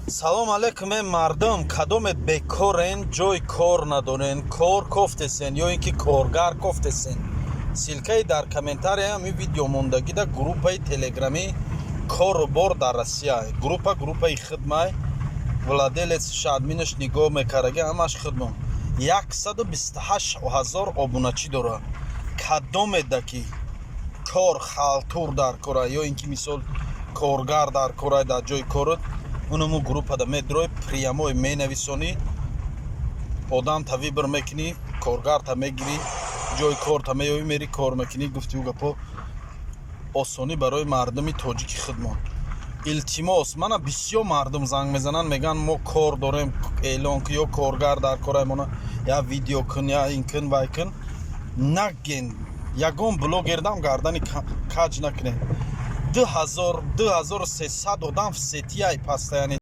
Салом алейкум, э мардум! Кадомет бекорен, ҷой кор надорен, кор кофтесен ё ин ки коргар кофтесен, ссылкаи дар комментария ами видео мондагида группаи телеграмӣ «Кору бор дар Россия». Группа группаи хидмай, владелец админаш нигоҳ мекардаги, ҳамаш хидмон. 128 ҳазор обуначӣ дора. Кадомеда ки кор, халтур дар кора ё ин ки, мисол, коргар дар кора, дар ҷои корот унуму группада медурой, прямой менависонӣ, одамта выбор мекунӣ, коргарта мегирӣ, ҷои корта меёӣ, мери, кор мекунӣ. Гуфтиу гапо осонӣ барои мардуми тоҷики худмон. Илтимос, мана бисёр мардум занг мезананд, мегӯянд: «Мо кор дорем, эълон кун ё коргар дар кораи я видео кун, я ин кун, вай кун». Наген, ягон блогердам гардани каҷ накунед. 2000, 2300 одам в сетиай паста, яъне.